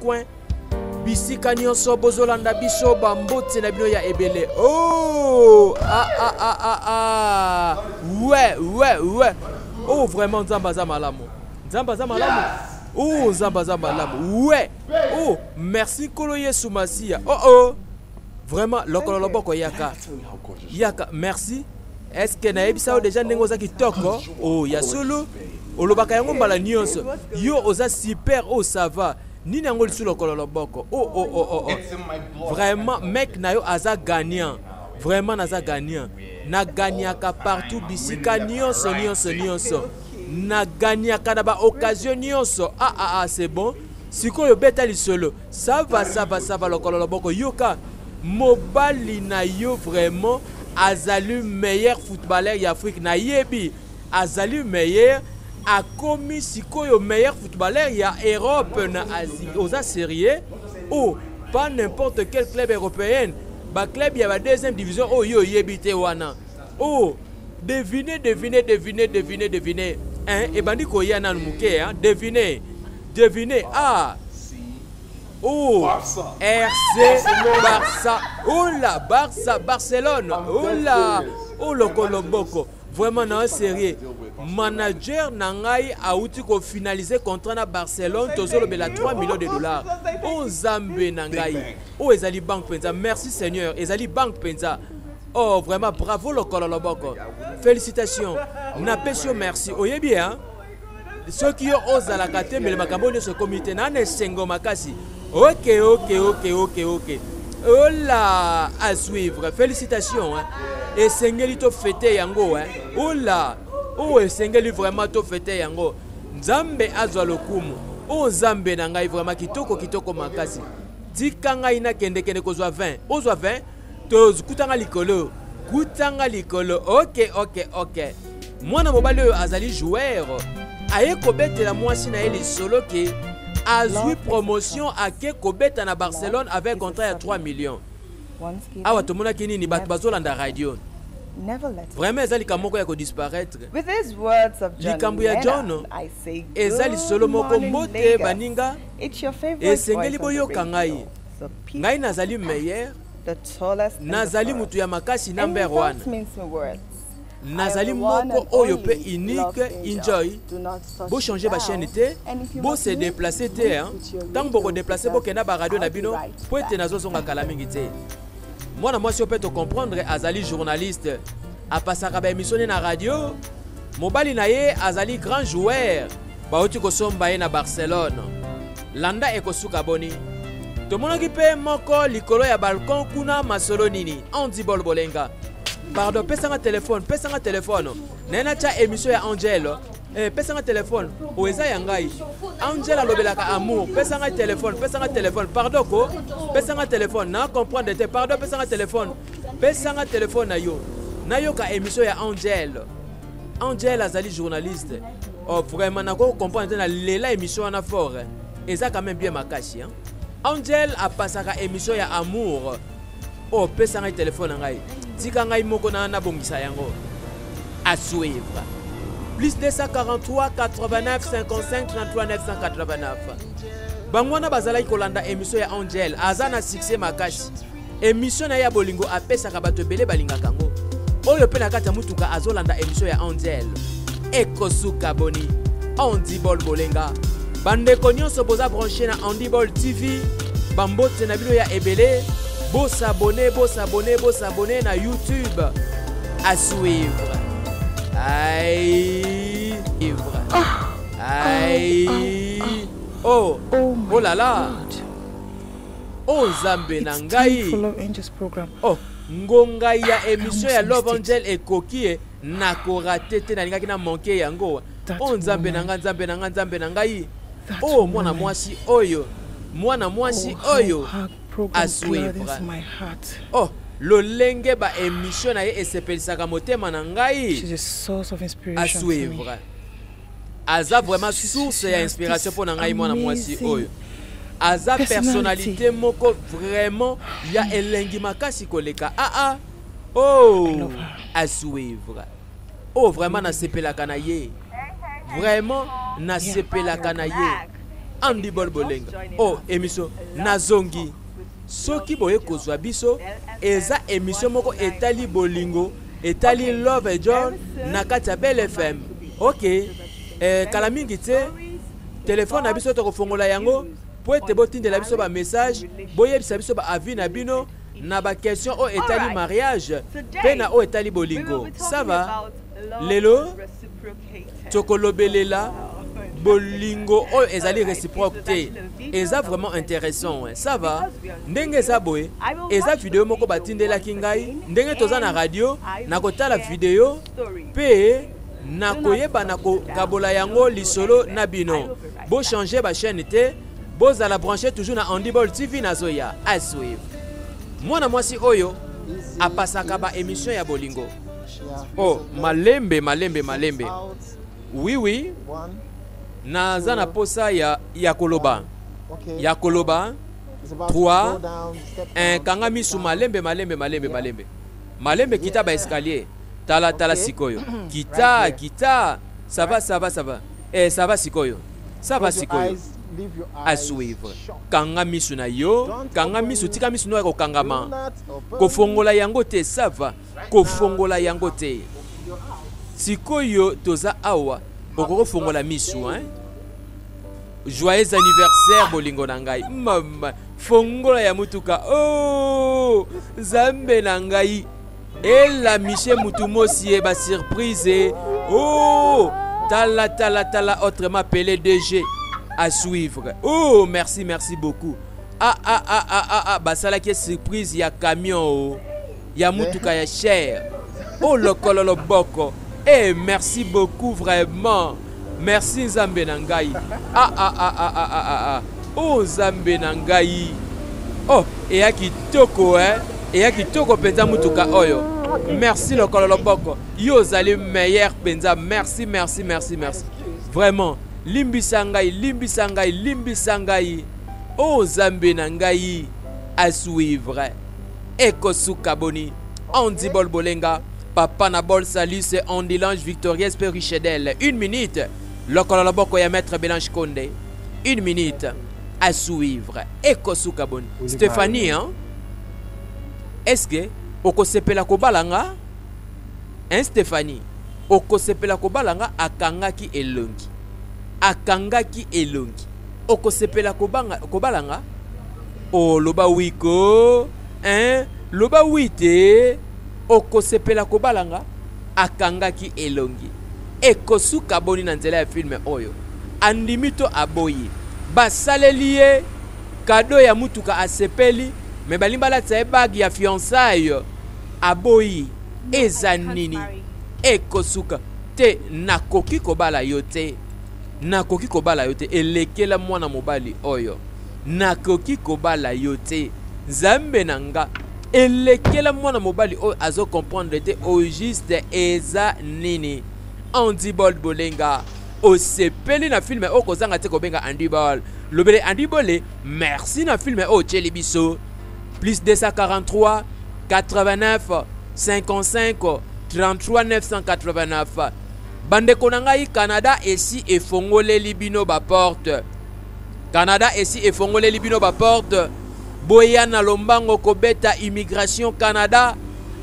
coins. Bisika nyonso bozolanda biso bambote na bino ya ebele. Oh, ah ah ah ah ah. Ouais, ouais, ouais. Oh, vraiment Nzambe aza malamu. Nzambe aza malamu. Oh, Nzambe aza malamu. Ouais. Oh, merci Nkolo Yesu Masiya. Oh oh. Vraiment lokolo loboko yaka. Yaka, merci. Est-ce que nayebisa yo déjà ndenge oza kitoko? Oh, ya solo. Olobaka yango mbala nyonso. Yo oza super, oh ça va. Nini yango lisusu lokolo loboko? Oh oh oh oh oh. Vraiment mec na yo aza gagnant. Vraiment naza gagnant. Na gagnaka partout bisika nyonso nyonso nyonso. Na gagnaka na ba occasion nyonso. Ah ah ah c'est bon. Sikoyo beta lisolo. Ça va ça va ça va lokolo loboko yoka. Mobali na yo vraiment azali meilleur footballeur ya Afrique nayebi azali meilleur akomi sikoyo meilleur footballeur ya Europe na Asie oza sérieux oh pas n'importe quel club européen ba club ya ba deuxième division oyo yo oyebi te wana oh devine devine devine devine devine hein ebandi koya nanu moke hein devine devine ah Oh, RC Barça. Oh là, Barça, Barcelone. Oh là, oh lokolo boko. Vraiment na sérieux. Manager na ngai auti ko finaliser contrat na Barcelone tozolobela 3 millions de dollars. Oh Nzambe na ngai. Oh ezali banque penza. Merci Seigneur, ezali banque penza. Oh vraiment bravo lokolo loboko. Félicitations. Napesi yo merci. Oyebi hein? Soki yo ozalaka te mbele makambo nyonso ekomi te. Na na esengo makasi. Ok ok ok ok ok. Ola à suivre. Félicitations hein. Esengeli to fêter yango hein. Ola. Oh esengeli vraiment to fêter yango. Nzambe azwa lokumu. Oh Nzambe na ngai vraiment kitoko kitoko makasi. Tika ngai nakende kende kozwa 20. Ozwa 20? Tozokutanga likolo. Kutanga likolo. Ok ok ok. Mwana mobali oyo azali joueur aye kobetela mwasi na ye lisolo ke azwi promotion ake kobeta na Barcelone avec contrat ya 3 millions. Awa tomonaki nini bato bazolanda radio. Vraiment eza likambo moko ya kodisparaître. Likambo ya John eza lisolo moko mbote baninga esengeli boyoka ngai. Ngai nazali meilleur, nazali mutu ya makasi number 1. Nazali moko oyo pe unique enjoy. Bo changer ba chaîne te, bo se déplacer te hein. Tango boko déplacer bokenda ba radio na bino po ete nazozonga kala mingi te. Mwana mwasi oyo pe to comprendre azali journaliste. Apasaka ba émission na radio. Mobali na ye azali grand joueur. Bauti kosomba ye na Barcelone. Landa ekosuka boni. Tomonaki pe moko likolo ya balcon kuna masolo nini? Andy Bol Bolenga. Pardon, pesanga téléphone, pesanga téléphone. Naye natya émission ya Angel. Eh, pesanga téléphone. O eza ya ngai. Angel alobelaka amour. Pesanga téléphone, pesanga téléphone. Pardon ko. Pesanga téléphone. Na comprendre te. Pardon, pesanga téléphone. Pesanga téléphone na yo. Nayoka émission ya Angel. Angel azali journaliste. Oh vraiment nako comprendre te na lela émission wana fort. Eza quand même bien makasi hein. Angel apasaka émission ya amour. Oh pesa ngai téléphone na ngai. Tika ngai moko na nabongisa yango. À suivre. Plus 243 89 55 33 989. Bango wana bazalaki kolanda émission ya Angel, aza na succès makasi. Émission na ye ya bolingo apesaka bato ebele balingaka yango. Oyo pe na kati ya mutuka azolanda émission ya Angel. Ekosuka boni. Andy Bol Bolenga. Bandeko nyonso boza branché na Andy Bol TV. Bambote na bino ya ebele. Bo s'abonner, bo s'abonner, bo s'abonner na YouTube. À suivre. Aïe. Aïe. Oh. Oh là là. Oh Nzambe na ngai. Oh ngonga ya émission ya Love Angel ekoki e nakorate te nalingaki na manke yango. Oh Nzambe na ngai, Nzambe na ngai, Nzambe na ngai. Oh mwana mwasi oyo, mwana mwasi oyo à suivre. Oh lolenge ba émission na ye esepelisaka motema na ngai. À suivre. Aza vraiment source ya inspiration mpo na ngai mwana mwasi oyo. Aza personnalité moko vraiment ya elengi makasi koleka. Ah ah. Oh, à suivre. Oh vraiment nasepelaka na ye. Vraiment nasepelaka na ye. Andy Bol Bolenga. Oh, émission Nazongi. Soki boye kozwa biso, eza émission moko etali bolingo, etali Love John na kati ya Belle FM. Ok, eh, kala mingi te, telefone na biso tokofongola yango mpo ete botindela biso ba message, boyebisa biso ba avis na bino na ba question oyo etali mariage mpe na oyo etali bolingo. Ça va? Lelo tokolobelela bolingo oyo ezali réciproque te. Eza vraiment intéressant, hein. Ça va? Ndenge eza boye, eza video moko batindelaki ngai ndenge toza na radio, nakotala video mpe nakoyeba na kokabola yango lisolo na bino. Bo changer ba chaîne te, bozala branché toujours na Andy Ball TV. Nazoya à suivre. Mwana mwasi oyo apasaka ba émission ya bolingo. Oh, malembe malembe malembe. Oui oui. Naza na posa ya ya koloba. Ya koloba. 3 1 kanga misu malembe malembe malembe malembe. Malembe kita ba escalier. Tala tala sikoyo. Kita kita. Ça va ça va ça va. Eh ça va sikoyo. Ça va sikoyo. À suivre. Kanga misu na yo, kanga misu, tika misu no ya kokangama. Kofongola yango te, ça va. Kofongola yango te. Sikoyo toza awa, okokofongola misu hein. Joyeux anniversaire bolingo na ngai. Mama, fongola ya mutuka. Oh, Nzambe na ngai. Ela Michel Mutumosi e ba surprise. Oh, tala tala tala autrement appelé DG à suivre. Oh, merci merci beaucoup. Ah ah ah ah ah ah basalaki surprise ya camion oh. Ya mutuka ya cher. Oh lokolo loboko. Eh merci beaucoup vraiment. Merci Nzambe na ngai. Ah ah ah ah ah ah ah. Oh Nzambe na ngai. Oh eya kitoko eh. Eya kitoko penza mutuka oyo. Merci lokolo loboko. Yo ozali meilleur penza. Merci merci merci merci. Vraiment limbisa ngai, limbisa ngai, limbisa ngai. Oh Nzambe na ngai. À suivre. Ekosuka boni. Andy Bol Bolenga, papa na bol salut, c'est Andy Lange Victorieuse pe Richedel. Une minute. Lokolo loboko ya maître Belange Konde. Une minute. À suivre. Ekosuka boni. Stéphanie, hein? Est-ce que okosepela kobala nga? Hein Stéphanie? Okosepela kobala nga? Akangaki elongi. Akangaki elongi. Okosepela kobanga kobala nga? Oh, loba oui ko. Hein? Loba oui te. Okosepela kobala nga? Akangaki elongi. Ekosuka boni na nzela ya film oyo? Andimi to aboyi? Basaleli ye cadeau ya mutuka asepeli, mais balingi balatisa ye bague ya fiançailles aboyi. Eza nini? Ekosuka te, nakoki kobala yo te. Nakoki kobala yo te. Elekela mwana mobali oyo. Nakoki kobala yo te. Nzambe na nga. Elekela mwana mobali oyo azo comprendre te au juste eza nini. Andy Bold Bolenga, osepeli na film oyo kozanga te kobenga Andy Bold. Lobele Andy Bold, merci na film oyo otieli biso. Plus 243 89 55 33 989. Bandeko na ngai, Canada esi efongoleli bino ba porte. Canada esi efongoleli bino ba porte. Boya na lombango kobeta immigration Canada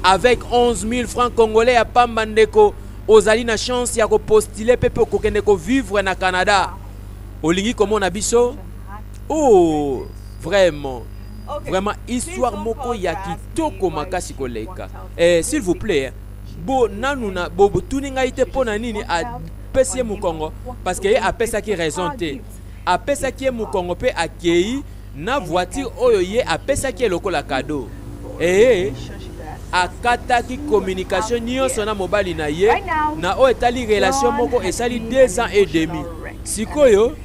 avec 11 000 francs congolais ya pamba ndeko. Ozali na chance ya kopostuler pe pe kokende ko vivre na Canada. Olingi komona biso? Oh, vraiment. Vraiment histoire moko ya kitoko makasi koleka. Eh, s'il vous plaît, bo nanu na bo botuni ngai te pona nini apesi ye mokongo, parce que ye apesaki raison te. Apesaki ye mokongo pe akei na voiture oyo ye apesaki ye lokola cadeau. Eh, akataki communication nyonso na mobali na ye na oyo etali relation moko esali 2 ans et demi. Sikoyo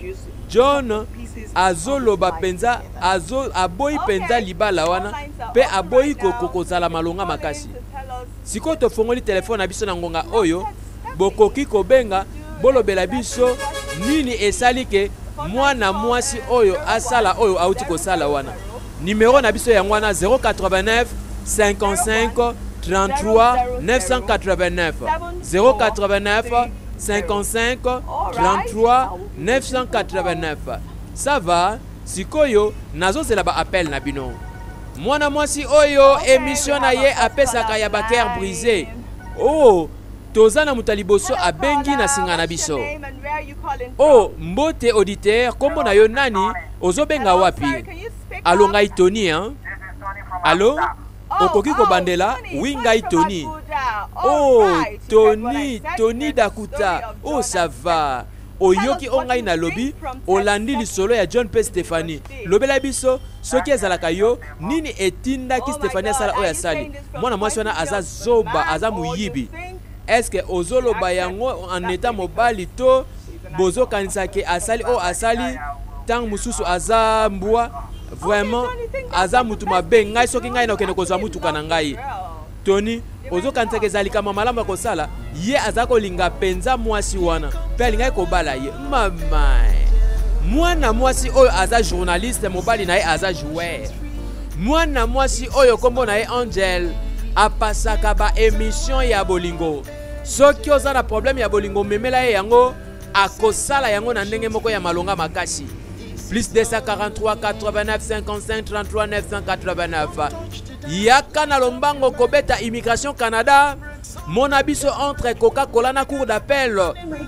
John azoloba penza, azo aboyi penza libala wana pe aboyi kozala malonga makasi. Sikoyo tofongoli telefone na biso na ngonga oyo, bokoki kobenga bolobela biso nini esali ke mwana mwasi oyo asala oyo auti kosala wana. Numero na biso yango wana 089 55 33 989 089 55 33 989. Ça va? Sikoyo nazozela ba appel na bino. Mwana mwasi oyo emission na ye apesaka ya ba cœur brisé. Oh, toza na moto ya liboso abengi na singa na biso. Oh, mbote auditeur, kombo na yo nani? Ozobenga wapi? Alo ngai Tony hein? Alo? Okoki kobandela? Oui ngai Tony. Oh, Tony, Tony Dakuta. Oh, ça va. Oyoki o ngai nalobi, olandi lisolo ya John mpe Stephanie. Lobela biso, soki ezalaka yo, nini etindaki Stephanie asala oyo asali? Mwana mwasi wana aza zoba, aza moyibi. Est-ce que ozoloba yango en etat mobali to bozokanisa ke asali oyo asali ntango mosusu aza mbwa? Vraiment aza mutu mabe. Ngai soki ngai nakende kozwa mutuka na ngai. Tony, ozokanisaka ezali likambo malamu ya kosala? Ye aza kolinga mpenza mwasi wana mpe alingaki kobala ye. Mama, mwana mwasi oyo aza journaliste, mobali na ye aza joueur. Mwana mwasi oyo kombo na ye Angel apasaka ba emission ya bolingo. Soki oza na problème ya bolingo, memela ye yango, akosala yango na ndenge moko ya malonga makasi. Plus 243 89 55 33 989. Yaka na lombango kobeta Immigration Canada. Mona biso entre Coca-Cola na cour d'appel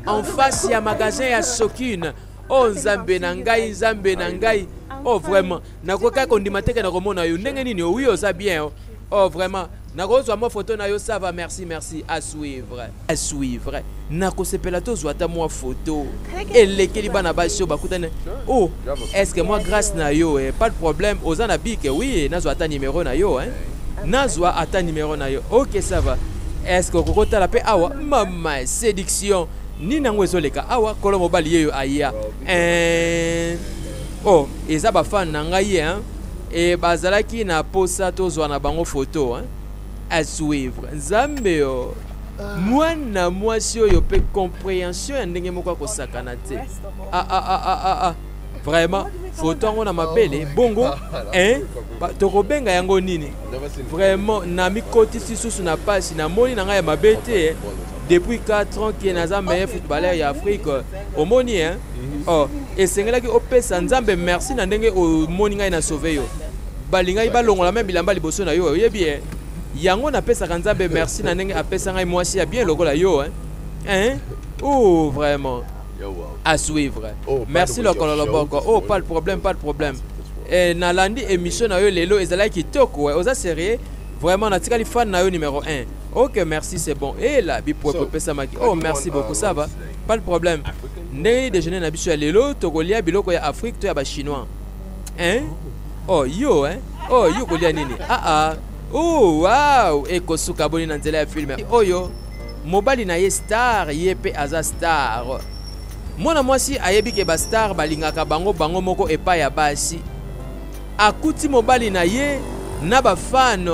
en face ya magasin ya Sokine. Oh nzambe na ngai, nzambe na ngai. Oh vraiment, nakoka kondima te ke nakomona yo ndenge nini? Oui, oza bien. Oh, oh vraiment, nakozwa mwa photo na yo, ça va, merci, merci. À suivre. À suivre. Nakosepela tozwa ata mwa photo. Elekeli bana basi oyo bakutani. Oh, est-ce que moi grâce na yo, eh, pas de problème, oza na bic, oui, nazwa ata numéro na yo, hein. Nazwa ata numéro na yo. OK, ça va. Est-ce que okokotala pe awa mama séduction nini yango ezoleka awa kolo mobali yeyo aya eh, oh eza ba fan na ngai hein e bazalaki na posa tozwa na bango photo hein à suivre nzambe yo mwana mwasi oyo pe comprehension ya ndenge moko akosakana te. Ah, ah, ah, ah, ah, ah. Vraiment photo yango na mabele bongo hein tokobenga yango nini? Vraiment namikotisi susu na pasi, namoni na ngai ya mabe te. Depuis 4 ans ke naza meilleur footballeur ya Afrique, omoni hein? Oh, esengelaki opesa Nzambe merci na ndenge omoni ngai na sauver yo. Balingaki balongola meme bilamba liboso na yo, oyebi hein? Yango napesaka Nzambe merci na ndenge apesa ngai mwasi ya bien lokola yo hein? Hein? Oh, vraiment. À suivre. Oh, merci lokolo loboko. Oh, pas de problème, pas de problème. Eh, nalandi émission na yo lelo ezalaki kitoko. Oza sérieux? Vraiment natikali fan na yo numéro 1. Ok, merci, c'est bon. Et là, bipwepo epesamaki. Oh, merci beaucoup, ça va. Pas de problème. Ndenge déjeuner na biso ya lelo, tokolia biloko ya Afrique to ya ba chinois. Hein? Oh, yo, hein? Oh, yo kolia nini? Ah ah. Oh, wow, ekosuka boni na nzela ya film. Oyo mobali na ye star, ye pe aza star. Mwana mwasi ayebi ke ba star balingaka bango bango moko epai ya basi. Akuti mobali na ye na ba fan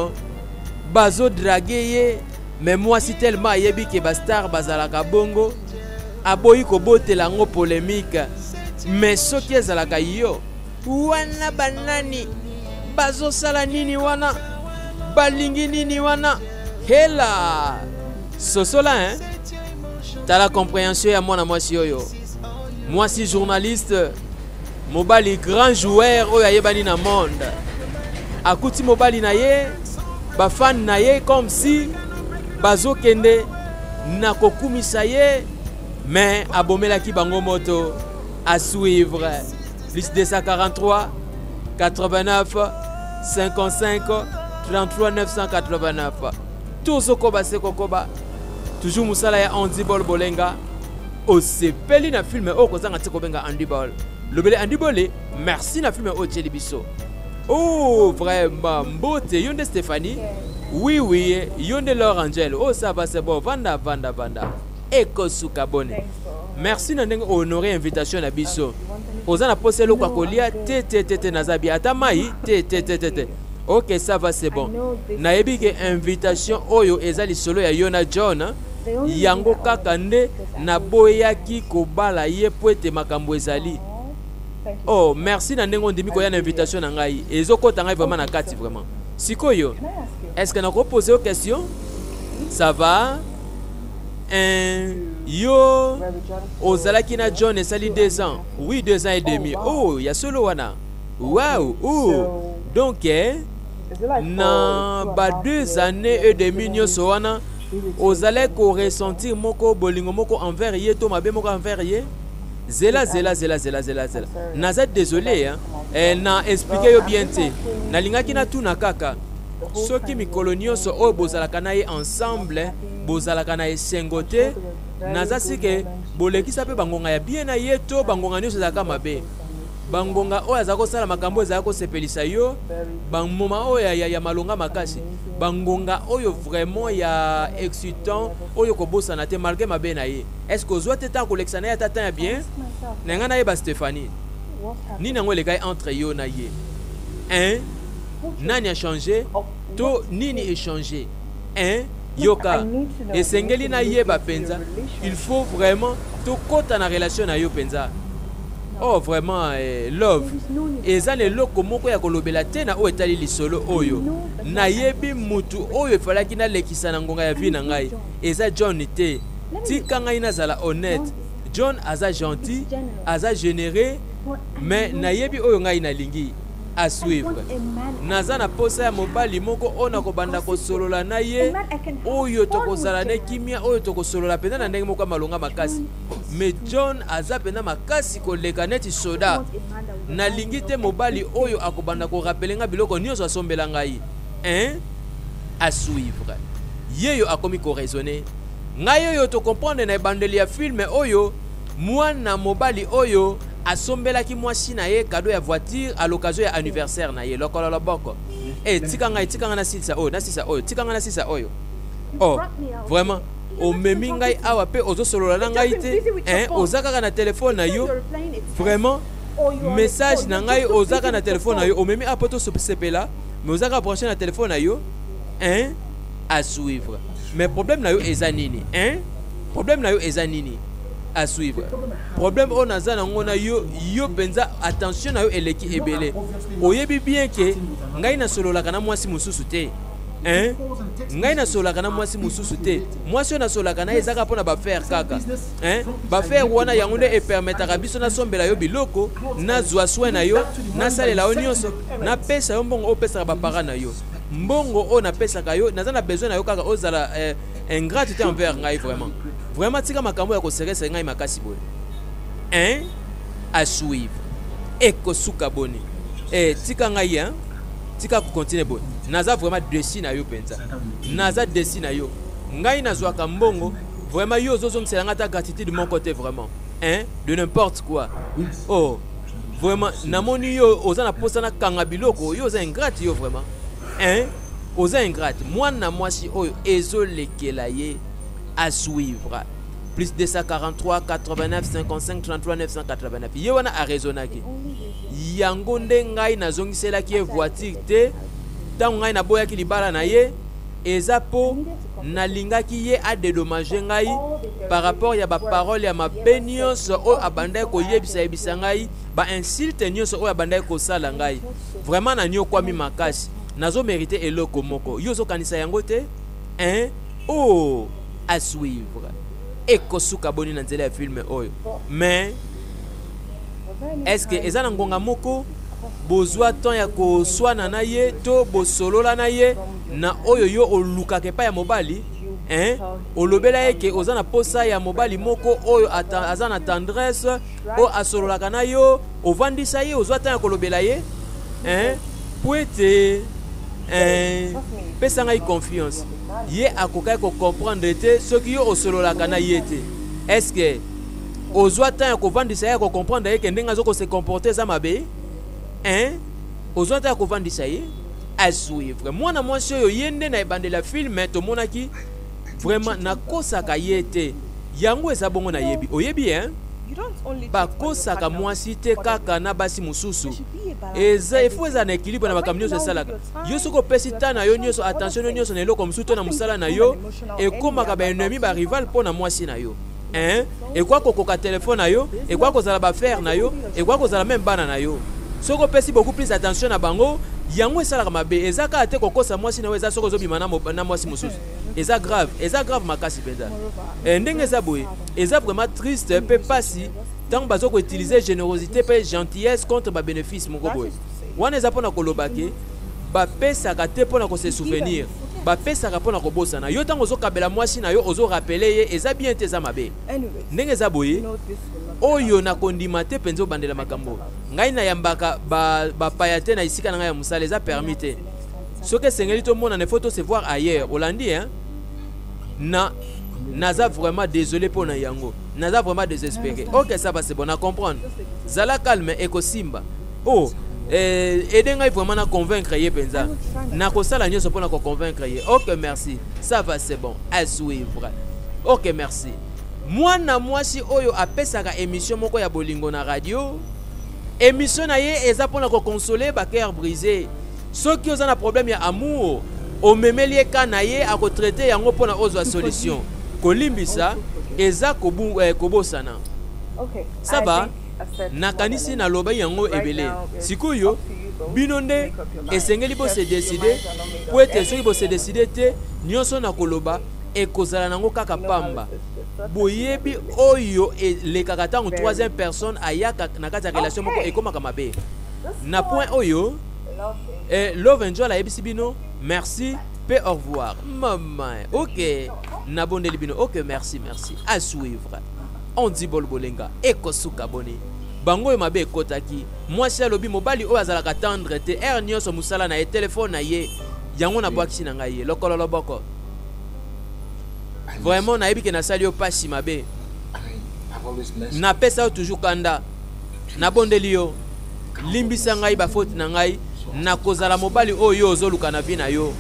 bazo draguer ye, mais mwasi tellement ayebi ke ba star bazalaka bongo, aboyi kobotela yango polemique. Mais soki ezalaka yo, wana banani bazosala nini wana, balingi nini wana, hela sosola hein? Tala comprehension ya mwana mwasi oyo, mwasi journaliste, mobali grand joueur oyo ayebani na monde. Akuti mobali na ye, ba fan na ye comme si bazokende na kokumisa ye, mais abomelaki bango moto. À suivre. Plus 243 89 55 33 989. Tozokoba se kokoba. Toujours mosala ya Andy Ball Bolenga. Osepeli na film oyo kozanga te kobenga Andy Ball. Lobele Andy Ball, merci na film oyo otieli biso. Oh, vraiment, mbote, yo nde Stéphanie? Oui, oui, yo nde Laure Angel. Oh, ça va, c'est bon. Vanda, vanda, vanda. Ekosuka boni. Merci na ndenge honorer invitation na biso. Oza na posa eloko ya kolia te te te te naza bien. Ata mai te te te te te. Ok, ça va, c'est bon. Nayebi ke invitation oyo eza lisolo ya yo na John. Yango kaka nde naboyaki kobala ye po ete makambo ezali. Oh, merci na ndenge ondimi koya na invitation na ngai. Ezokota ngai vraiment na kati vraiment. Sikoyo, est-ce que nako poser yo question? Ça va? Un. Yo ozalaki na John esali 2 ans. Oui, 2 ans et demi. Oh, ya solo wana. Wow, oh. Donc eh, na ba 2 années et demi nyonso wana ozalaki koressentir moko bolingo moko envers ye to mabe moko envers ye? Zela zela zela zela zela zela. Naza désolé hein. Eh, na expliquer yo bien te. Nalingaki natuna kaka soki mikolo nyonso oyo bozalaka na ye ensemble bozalaka na esengo te. Naza sike bolekisa mpe bangonga ya bien na ye to bangonga nyonso ezalaka mabe. Bangonga oyo azala kosala makambo ezala kosepelisa yo, bamoma oyo ya, ya, ya malonga makasi, bangonga oyo vraiment ya excitant oyo kobosana te malgré mabe na ye. Est-ce que ozwa te temps kolekisa na ye ata temps ya bien? Na ngai nayeba Stephanie. Nini yango elekai entre yo na ye? Hein? Nani a changé? To nini e changé? Hein? Yoka, esengeli nayeba penza. Il faut vraiment tokota na relation na yo penza. Oh vraiment eh, love eza na eloko moko ya kolobela te na oyo etali lisolo oyo. Nayebi mutu oyo efalaki nalekisa na ngonga ya vie na ngai eza John te. Tika ngai nazala honnête, John aza gentil, aza genereux, mais nayebi oyo ngai nalingi. À suivre. Naza na posa ya mobali moko oyo nakobanda kosolola na ye, oyo tokozala na kimia, oyo tokosolola mpenza na ndenge moko ya malonga makasi. Mais John aza mpenza makasi koleka neti soda. Nalingi te mobali oyo akobanda korapele ngai biloko nyonso asombela ngai. Hein? À suivre. Yeyo akomi koraisonner. Ngai oyo to comprendre na ebandeli ya film oyo, mwana mobali oyo asombelaki mwasi na ye cadeau ya voiture à l'occasion ya anniversaire na ye. Lokolo loboko. Eh, tika ngai, tika ngai nasilisa oyo, nasilisa oyo, tika ngai nasilisa oyo. Oh, vraiment omemi ngai awa pe ozosolola na ngai te, hein, oza kaka na telefone na yo. Vraiment message na ngai oza kaka na telefone na yo, omemi awa po tosepela, mais oza kaka branché na telefone na yo, hein. À suivre. Mais problème na yo eza nini, hein? Problème na yo eza nini? À suivre. Problème oyo naza nango na yo, yo penza attention na yo eleki ebele. Oyebi bien ke ngai nasololaka na mwasi mosusu te. Hein? Ngai nasololaka na mwasi mosusu te. Mwasi oyo nasololaka na ye ezaka mpona ba faire kaka. Hein? Ba faire wana yango nde epermetaka biso nasombela yo biloko, nazwa soin na yo, nasalela yo nyonso, napesa yo mbongo oyo opesaka ba parents na yo. Mbongo oyo napesaka yo, naza na besoin na yo kaka ozala eh, ingrate te envers ngai vraiment. Vraiment tika makambo ya koserese ngai makasi boye. Hein? À suivre. Ekosuka boni. Eh, tika ngai hein? Tika ko continuer boye. Naza vraiment déçu na yo penza. Naza déçu na yo. Ngai nazwaka mbongo, vraiment yo ozozongisela ngai ata gratitude moko te vraiment. Hein? De n'importe quoi. Oh. Vraiment namoni yo oza na posa na kanga biloko, yo oza ingrate yo vraiment. Hein? Oza ingrate. Mwana mwasi oyo ezolekela ye. À suivre. Plus 243 89 55 33 989. Ye wana a raisonnaki. Yango nde ngai nazongiselaki ye voiture te ntango ngai naboyaki libala na ye, eza po nalingaki ye a dédommager ngai par rapport ya ba parole ya mabe nyonso oyo abandaki koyebisa yebisa ngai, ba insulte nyonso oyo abandaki kosala ngai. Vraiment nanyokwami makasi. Nazo mériter eloko moko. Yo ozokanisa yango te? Hein? Oh, à suivre. Ekosuka boni na nzela ya film oyo. Mais est-ce que eza na ngonga moko bozwa temps ya koswana na ye to bosolola na ye na oyo yo olukaka epai ya mobali, hein? Olobela ye ke oza na posa ya mobali moko oyo aza na tendresse, oyo asololaka na yo, ovandisa ye, ozwa temps ya kolobela ye, hein? Po ete, hein, pesa ngai confiance. Ye akokaki kocomprendre te soki yo osololaka na ye te. Est-ce que ozwa temps ya kovandisa ye, ya kocomprendre ye ke ndenge azo ko se comporter eza mabe, hein? Ozwa temps ya kovandisa ye? À suivre. Mwana mwasi oyo ye nde na ebandeli ya film tomonaki vraiment nakosaka ye te. Yango eza bongo nayebi. Oyebi, hein? Bakosaka mwasi te kaka na basi mosusu. Eza, il faut ezala na équilibre na makambo nyonso esalaka. Yo soki opesi temps na yo nyonso, attention na yo nyonso na eloko mosusu to na mosala na yo, ekomaka ba ennemi, ba rival mpo na mwasi na yo. Hein? Ekoka kokoka telefone na yo, ekoka kozala ba affaire na yo, ekoka kozala même bana na yo. Soki opesi beaucoup plus attention na bango, Yango esalaka mabe. Eza kaka te kokosa mwasi na yo, eza soki ozobima na, na mwasi mosusu. Eza grave, eza grave makasi mpenza. Eh, ndenge eza boye, eza vraiment triste mpe pasi ntango bazo koutiliser générosité mpe gentillesse contre ba bénéfice moko boye. Wana eza mpona koloba ke bapesaka te mpona ko se souvenir, bapesaka mpona kobosana. Yo ntango ozokabela mwasi na yo, ozorapele ye, eza bien te, eza mabe. Ndenge eza boye, oyo nakondima te mpenza obandela makambo. Ngai nayambaka bapaya te na esika na ngai ya mosala, eza permis te. Soki esengeli tomonana, il faut to se voir ailleurs. Olandi hein? Na naza vraiment désolé mpo na yango, naza vraiment désespéré. Ok, ça va, c'est bon, na comprendre. Zala calme, ekosimba. Oh, eh, aide ngai vraiment na convaincre ye mpenza. Nakosala nyonso mpo na koconvaincre ye. Ok, merci, ça va, c'est bon, à suivre. Ok, merci. Mwana mwasi oyo apesaka émission moko ya bolingo na radio, émission na ye eza mpona kokonsole ba cœur brisé. Soki oza na problème ya amour, omemeli ye ka na ye, akotraite yango mpona ozwa solution. Kolimbisa eza kobosana. Ça va, nakanisi nalobai yango ebele. Sikoyo bino nde esengeli bose décider, po ete soki bose décider te, nyonso na koloba ekozala nango kaka pamba. Boyebi oyo elekaka ntango troisième personne ayaka na kati ya relation moko, ekomaka mabe. Na point oyo, Love Angel ayebisi bino merci pe au revoir. Mama, ok, nabondeli bino. Ok, merci, merci. À suivre. On dit bol bolenga ekosuka boni. Bango oyo mabe ekotaki. Mwasi alobi mobali oyo azalaka tendre te, heure nyonso mosala na ye telefone na ye, yango nabwakisi na ngai ye lokolo loboko. Vraiment nayebi ke nasali yo pasi mabe, napesa yo toujours kanda. Nabondeli yo, limbisa ngai bafaute na ngai, nakozala mobali oyo yo ozoluka na vie na yo.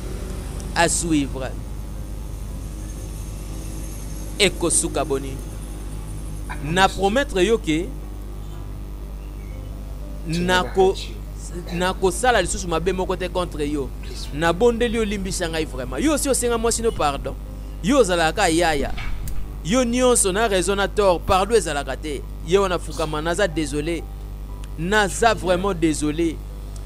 À suivre. Ekosuka boni. Na promettre yo ke nakosala lisusu mabe moko te contre yo. Nabondeli yo, limbisa ngai vraiment. Yo osi osenga mwasi no pardon, yo ozalaka kaka yaya, yo nyonso na raison na tort, pardon ezalaka te. Ye wana fukama, naza désolé, naza vraiment désolé,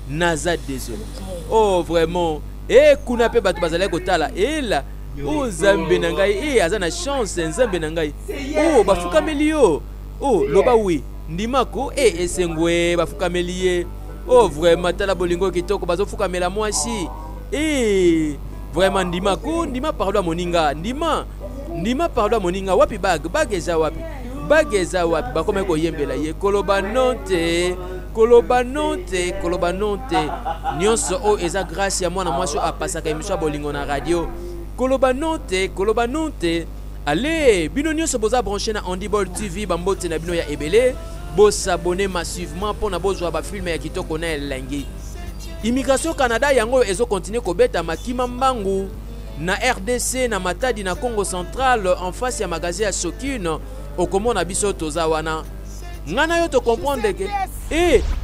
naza désolé. Oh vraiment, e kuna mpe bato bazalaki kotala ela. Oh nzambe na ngai, e aza na chance, nzambe na ngai. Oh bafukameli yo. Oh loba oui, ndimako. E esengo, e bafukameli ye. Oh vraiment, tala bolingo kitoko, bazofukamela mwasi. E vraiment, ndimako, ndima pardon ya moninga, ndima, ndima pardon ya moninga. Wapi bague? Bague eza wapi? Bague eza wapi? Bakomaki koyembela ye, koloba non te, koloba non te, koloba non te. Nyonso oyo eza grâce ya mwana mwasi oyo apasaka émission ya bolingo na radio. Koloba non te, koloba non te. Ale bino nyonso boza branché na Andy Ball TV, bambote na bino ya ebele. Bosabone massivement mpona bozwa bafilme ya kitoko na elengi. Immigration Canada yango oyo ezokontinue kobeta makima mbangu na RDC, na Matadi, na Congo Central, en face ya magasin ya Sokine. Okomona biso toza wana. Nga na yo to comprendre ke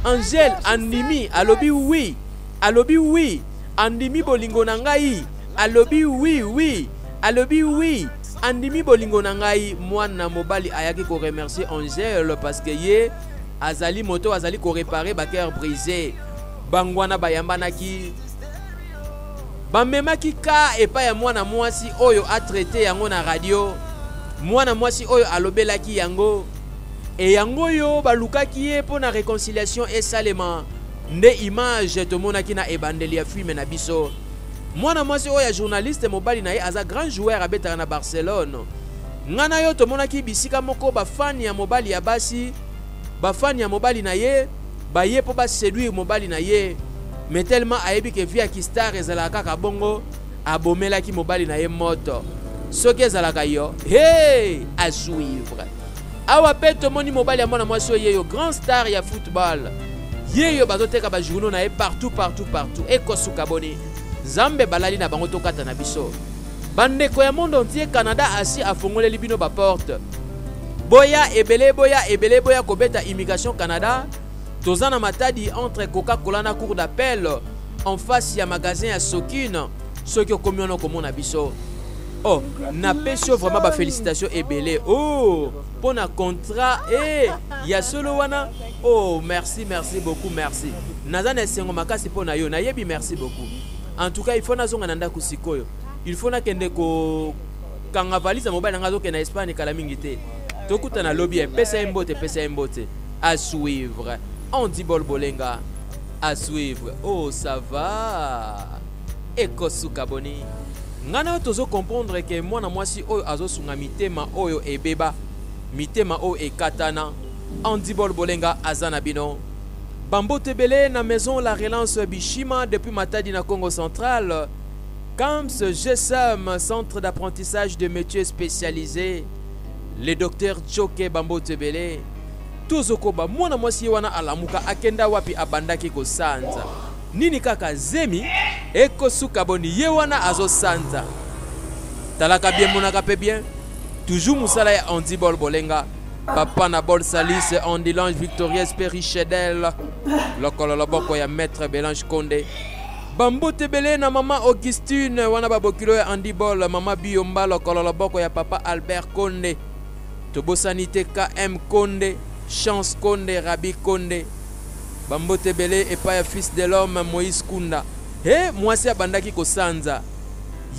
Angèle andimi, alobi oui, alobi oui, andimi bolingo na ngai, alobi oui, oui, alobi oui, andimi bolingo na ngai. Mwana mobali ayaki ko remercier Angèle parce que ye azali moto azali ko réparer ba cœur brisé. Bangwana bayambanaki, bamemaki ka epai ya mwana mwasi oyo atraite yango na radio. Mwana mwasi oyo alobelaki yango, e yango oyo balukaki ye mpo na réconciliation esalema. Nde image tomonaki na ebandeli ya filme na biso. Mwana mwasi oyo ya journaliste, mobali na ye aza grand joueur, abetaka na Barcelone. Nga na yo tomonaki bisika moko bafani ya mobali ya basi, bafani ya mobali na ye baye mpo baséduire mobali na ye, mais tellement ayebi ke vie ya kistar ezalaka kaka bongo, abomelaki mobali na ye moto. Soki ezalaka yo, hey, à suivre. Awa pe tomoni mobali ya mwana mwasi oyo, yo grand star ya football, ye yo bazoteka ba journaux na ye partout, partout, partout. Ekosuka boni? Nzambe balali na bango, tokata na biso. Bandeko ya monde entier, Canada asi afongoleli bino ba porte. Boya ebele, boya ebele, boya kobeta Immigration Canada. Toza na Matadi, entre Coca-Cola na cour d'appel, en face ya magasin ya Sokine. Soki okomi wana okomona biso. Oh, napesi yo vraiment ba félicitations ebele. Oh, pona contrat ya solo wana. Oh, merci, merci beaucoup, merci. Naza na esengo makasi mpo na yo. Nayebi merci beaucoup. En tout cas, il faut nazonga na ndako sikoyo. Il faut nakende ko kanga valise ya mobali na ngai azokende na Espagne kala mingi te. Tokutana lobi, eh. Pesa ye mbote, pesa ye mbote. À suivre. Andy Bol Bolenga. À suivre. Oh, ça va. Ekosuka boni. Nga na yo tozo comprendre que mwana mwasi oyo azosunga mitema oyo ebeba, mitema oyo ekatana. Andy Bol Bolenga aza na bino. Bambote ebele na maison La Relance Bishima depuis Matadi na Congo Central. CAMS GSM, centre d'apprentissage de métiers spécialisés. Le docteur Choke Bambote ebele. Tozokoba mwana mwasi ye wana alamuka akenda wapi abandaki kosanza. Nini kaka zemi ekosuka boni ye wana azosanza. Talaka bien monaka pe bien. Toujours musala ya Andy Bol Bolenga. Papa na Bol Salis, Andy Lange Victorieuse pe Richedel. Lokolo loboko ya Maître Belange Konde. Bambote ebele na mama Augustine wana babokilo ya Andy Bol, mama Biyomba lokolo loboko ya papa Albert Konde. Tobosani te KM Konde, Chance Konde, Rabi Konde. Bambote ebele epai ya fils de l'homme Moïse Kunda. He mwasi abandaki kosanza.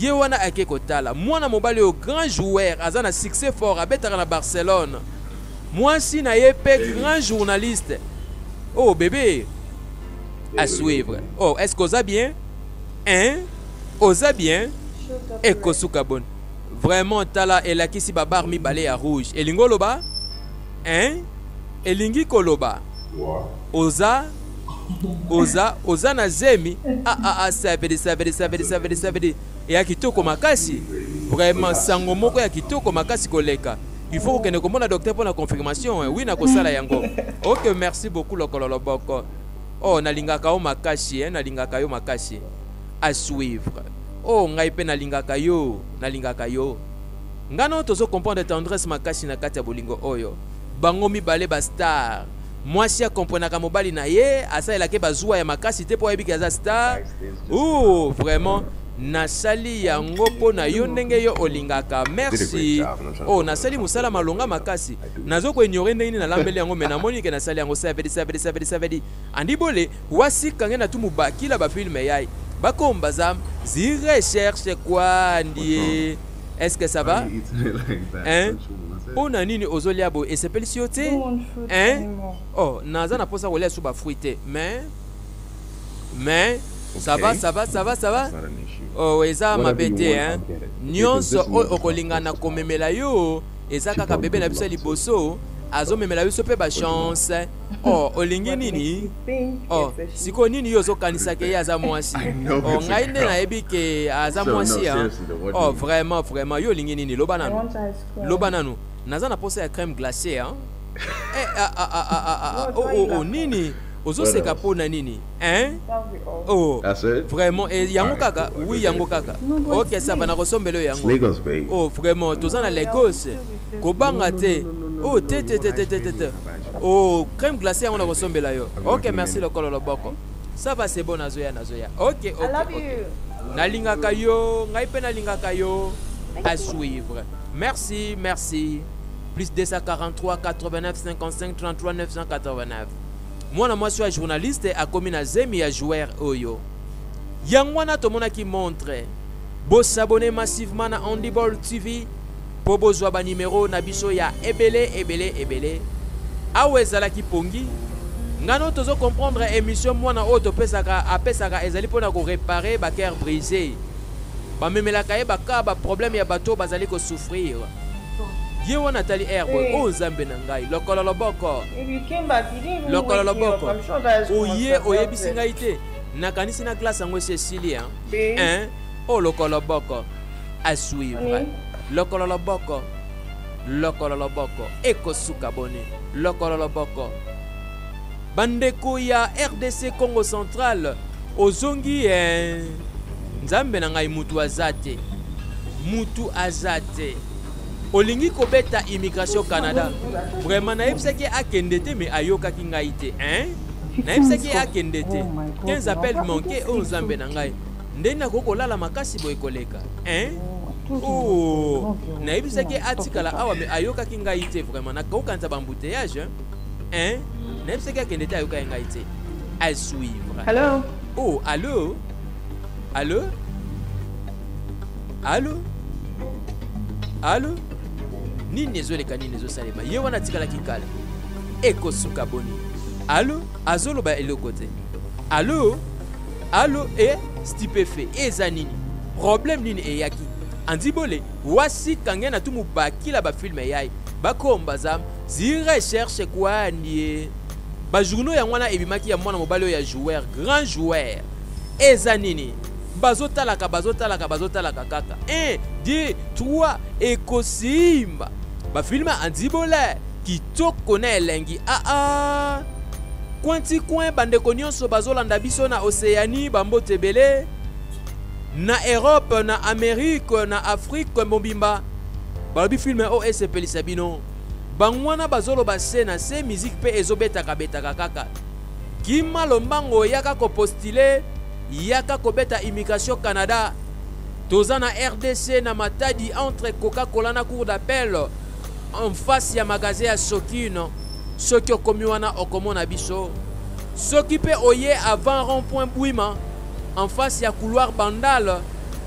Ye wana ake kotala mwana mobali oyo grand joueur aza na succès fort abetaka na Barcelone. Mwasi na ye pe grand journaliste. Oh bebe à suivre. Oh est-ce que oza bien? Hein? Oza bien? Ekosuka boni. Vraiment tala elakisi ba bar mibale ya rouge. Elingi oloba? Hein? Elingi koloba oza oza oza na zemi ah ah ah savedi savedi savedi savedi savedi ya kitoko makasi vraiment sango moko ya kitoko makasi koleka il faut kokende komona docteur mpo na confirmation hein. Oui nakosala yango ok merci beaucoup lokolo loboko oh nalingaka yo makasi hein nalingaka yo makasi à suivre oh ngai mpe nalingaka yo nalingaka yo ngai nao tozo comprendre tendresse makasi na kati ya bolingo oyo bango mibale ba star mwasi akomprenaka mobali na ye asalelaka ye bazuwa ya makasi te mpo ayebi ke aza star Ouh, vraiment nasali yango mpo na yo ndenge yo olingaka merci oh nasali mosala malonga makasi nazo koignore ndenge nini nalambeli yango me namoni ke nasali yango savedi savedi savedi savedi andi bole wasikange na tumu bakila bafilme yai bakomba zam zirecherche kwa ndie Est-ce que ça va? Hein? Mpo na nini ozolia boye esepelisi yo te? Hein? Oh, naza na posa kolia su ba fruits te, mais mais ça va, ça va, ça va, ça va. Oh, eza mabe te, hein? Nyonso oyo okolinga na komemela yo eza kaka bebe na biso ya liboso azomemela biso mpe ba chance. Oh, olingi nini? Oh, sikoyo nini yo ozokanisa ke ye aza mwasi? Oh, ngai nde nayebi ke aza mwasi ya. Oh, vraiment, vraiment, yo olingi nini? Loba nanu. Loba nanu. Naza na posa ya crème glacée, hein? Eh, ah, ah, ah, ah, ah, ah. Oh, oh, oh, nini? Ozoseka mpo na nini? Hein? Oh, vraiment, eh, yango kaka? Oui, yango kaka. Ok, ça va, nakosombela yo yango. Oh, vraiment, toza na Lagos. Kobanga te. Oh, te, te, te, te, te, te, te. Oh, crème glacée yango nakosombela yo. Ok, merci lokolo loboko. Ça va, c'est bon, nazoya, nazoya. Ok, ok, ok. Nalingaka yo, ngai pe nalingaka yo. À suivre. Merci, merci. Plus 243 89 55 33 989. Mwana mwasi ya journaliste akomi na zemi ya joueur oyo. Yango wana tomonaki montre. Bo s'abonner massivement na Handiball TV. Po bozwa ba numero na biso ya ebele ebele ebele. Awa ezalaki pongi. Ngano tozo comprendre emission mwana oyo topesaka apesaka ezali pona ko reparer ba cœur brisé. Bamemelaka ye ba cas ba problème ya bato bazali ko souffrir. Ye wana atali air boy. Oh Nzambe na ngai lokolo loboko. Lokolo loboko. Oye oyebisi ngai te. Nakanisi na glace yango esi esili hein. Hein? Oh lokolo loboko. À suivre. Lokolo loboko. Lokolo loboko. Ekosuka boni. Lokolo loboko. Bandeko ya RDC Congo Central ozongi eh. Nzambe na ngai mutu aza te. Mutu aza te. Olingi kobeta immigration Canada. Vraiment nayebisaki akende te mais ayokaki ngai te hein. Nayebisaki akende te. 15 appels manqués oh Nzambe na ngai. Nde nakoki kolala makasi boye koleka hein. Oh, nayebisaki atikala awa mais ayokaki ngai te vraiment. Nakokanisa ba embouteillage hein. Nayebisaki akende te ayokaki ngai te. À suivre. Hello. Oh, allo? Allo? Allo? Allo? Nini ezoleka, nini ezosalema? Ye wana atikalaki kala, ekosuka boni? Allo? Azoloba eloko te. Allo, allo? E stupéfait, eza nini? Problème nini eyaki? Andibole wasika nge na tumu bakila bafilm yai bakomba za zirecherche kwandie bajournaux yango wana ebimaki ya mwana mobali oyo ya joueur, grand joueur. Eza nini? Bazotalaka, bazotalaka, bazotalaka kaka 1, 2, 3, ekosimba. Bafilm andibole kitoko na elengi. Aa, coin ti coin, bandeko nyonso bazolanda biso na Océanie, bambote ebele na Europe, na Amérique, na Afrique mobimba. Balobi film oyo esepelisa bino. Bango wana bazoloba se na se, musique mpe ezobetaka-betaka kaka. Kima lombango, yaka kopostuler, yaka kobeta immigration Canada. Toza na RDC, na Matadi, entre Coca-Cola na cour d'appel, en face ya magasin ya Sokino. Soki okomi wana, okomona biso. Soki mpe oye avant rond point Bwima, en face ya couloir Bandal,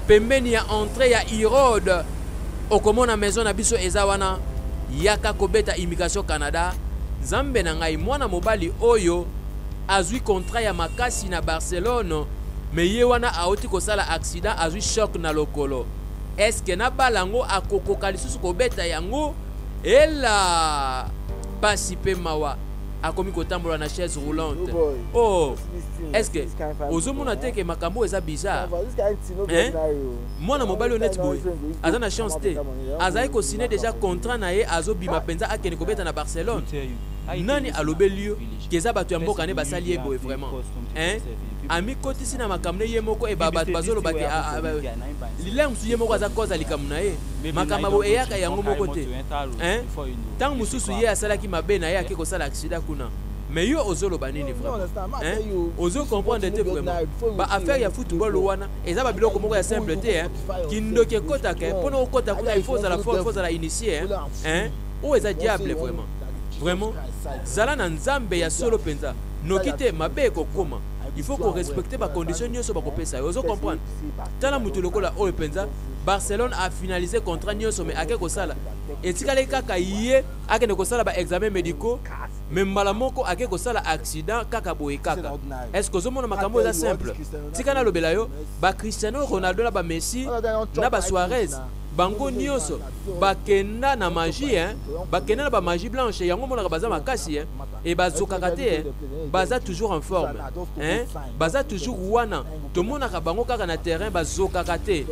pembeni ya entrée ya Irode, okomona maison na biso eza wana. Yaka kobeta immigration Canada. Nzambe na ngai, mwana mobali oyo azwi contrat ya makasi na Barcelone, mais ye wana auti kosala accident, azwi choc na lokolo. Eske na bala yango akokoka lisusu kobeta yango? Ela pasi mpe mawa, akomi kotambola na chaise roulante. Oh, est ce que ozomona te ke makambo eza bizarre, hein? Mwana mobali oyo neti boye aza na chance te. Azali kosigner déjà contrat na ye, azobima mpenza, akende kobeta na Barcelone. Nani alobeli yo ke eza bato ya mboka nde basali ye boye vraiment, hein? Amikotisi na makambo ne ye moko. Eba bato bazoloba ke lilenge mosusu ye moko aza cause ya likambo na ye. Makambo boye eyaka yango moko te, hein? Ntango mosusu ye asalaki mabe na ye, ake kosala accident kuna. Mais yo ozoloba nini vraiment, hein? Ozo comprendre te vraiment. Baaffaire ya football wana eza babiloko moko ya simple te, hein? Kindoki ekotaka. Mpona okota kuna, il faut ozala fort, il faut ozala initié, hein? Oyo eza diable vraiment, vraiment. Zala na Nzambe ya solo mpenza, noki te mabe ekokoma. Il faut korespecter bacondition nyonso bakopesa yo. Ozo comprendre? Tala motu lokola oyo mpenza, Barcelone afinaliser contrat nyonso, mais ake kosala, etikali kaka ye akende kosala baexamen médicaux, mais mbala moko ake kosala accident kaka boye kaka. Est ce que ozomona makambo eza simple? Tika nalobela yo, baCristiano Ronaldo na baMessi na baSuarez, bango nyonso bakenda na magie, hein? Bakenda na bamagie blanche. Yango omonaka baza makasi, hein? E bazokaka te, hein? Baza toujours en forme, hein? Baza toujours wana, tomonaka bango kaka na terrain, bazokaka te.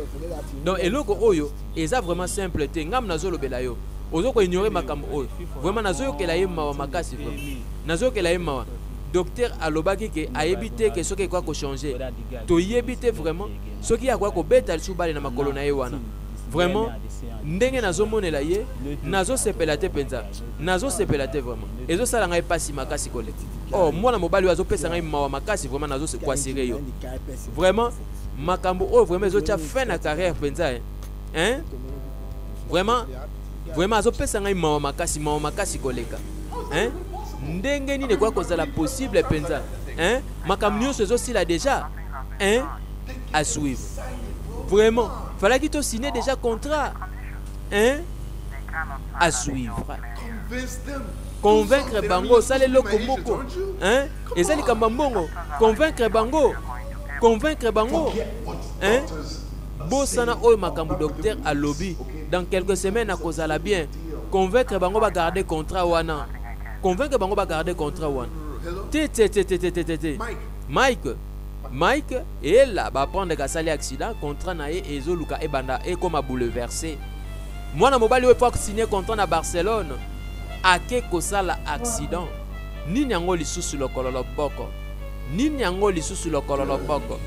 Donc eloko oyo eza vraiment simple te. Ngambo nazolobela yo, ozo koignorer makambo oyo vraiment. Nazoyokela ye mawa makasi vraiment, nazoyokela ye mawa. Docteur alobaki ke ayebi te ke soki ekoka kochanger, toyebi te vraiment soki akoka kobeta lisusu balle na makolo na ye wana. Vraiment, ndenge nazomonela ye, nazosepela te mpenza, nazosepela te vraiment. Ezosala ngai mpasi makasi koleka. Oh, mwana mobali oyo azopesa ngai mawa makasi vraiment. Nazokoassurer yo vraiment, makambo oyo vraiment ezotia fin na carrière mpenza, hein? Vraiment, vraiment, azopesa ngai mawa makasi, mawa makasi koleka, hein? Ndenge nini ekoka kozala possible mpenza, hein? Makambo nyonso ezosila déjà, hein? À suivre vraiment. Fallaki tosigner déjà contrat, hein? À suivre. Convaincre bango, osala eloko moko, hein? Eza likambo ya mbongo. Convaincre bango, convaincre bango, hein? Bosana oyo makambo docteur alobi, dans quelques semaines akozala bien. Convaincre bango bagarder contrat wana, convaincre bango bagarder contrat wana. Te te te te te te te te. Mike, Mike ela baprendre kasali accident, contrat na ye ezoluka ebanda ekoma bouleversé. Mwana mobali oyo po asigner contrat na Barcelone, ake kosala accident. Nini yango lisusu? Lokolo loboko nini yango lisusu? Lokolo loboko.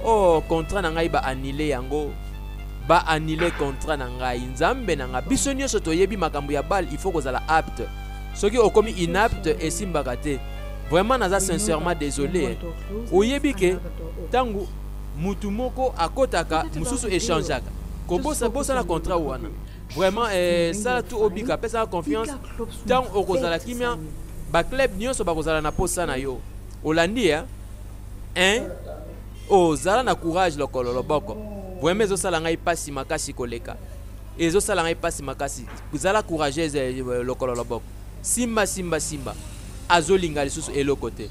Oh, contrat na ngai baannuler yango, baannuler contrat na ngai. Nzambe na ngai, biso nyonso toyebi makambo ya balle, il faut kozala apte. Soki okomi inapte, esimbaka te vraiment. Naza sincèrement désolé. Oyebi ke ntango mutu moko akotaka, mosusu échangeaka. Kobosa bosana contrat wana vraiment. Sala tu obika, apesaka confiance. Ntango okozala kimia, baclub nyonso bakozala na posa na yo. Olandi, eh? Hein? Oh, zala na courage lokolo loboko. Vraiment ezosala ngai pasi makasi koleka. Ezosala ngai pasi makasi. Zala courageuse eh, lokolo loboko. Simba simba simba. Azolinga lisusu eloko te.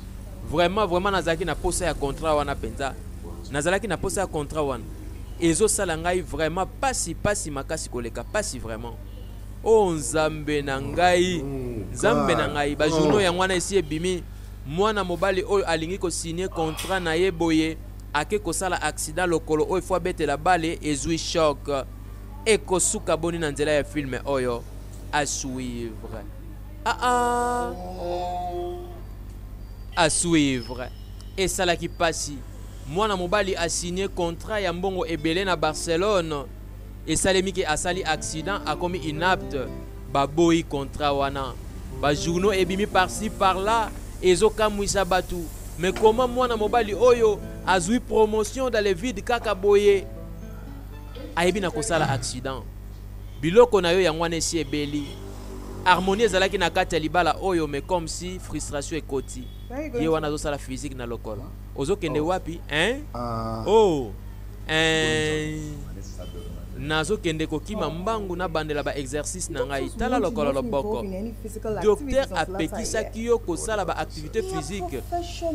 Vraiment vraiment nazalaki na posa ya contrat wana penza. Nazalaki na posa ya contrat wana. Ezosala ngai vraiment pasi pasi makasi koleka pasi vraiment. Oh Nzambe na ngai, Nzambe na ngai, ba journaux yango wana esi ebimi. Mwana mobali oyo alingi ko signer contrat na ye boye ake kosala accident lokolo oyo faut abetela bale ezui choc. Ekosuka boni na nzela ya film oyo? À suivre. Ah ah. À suivre. Esalaki pasi. Mwana mobali a signer contrat ya mbongo ebele na Barcelone. Esalemi ke asali accident akomi inapte. Baboyi contrat wana. Ba journaux ebimi par ci par là ezokamwisa batu. Mais comment mwana mobali oyo azui promotion dans le vide kaka boye? Ayebi na kosala accident. Biloko na yo yango wana esi ebeli. Harmonie ezalaki na kati ya libala oyo mais comme si frustration ekoti. Ye wana azosala physique na lokolo. Ozokende oh. wapi? Hein? Uh, oh. Hein? Nazokende kokima mbangu nabandela ba exercice na ngai. Tala lokolo loboko. Docteur apekisaki yo kosala ba activité physique.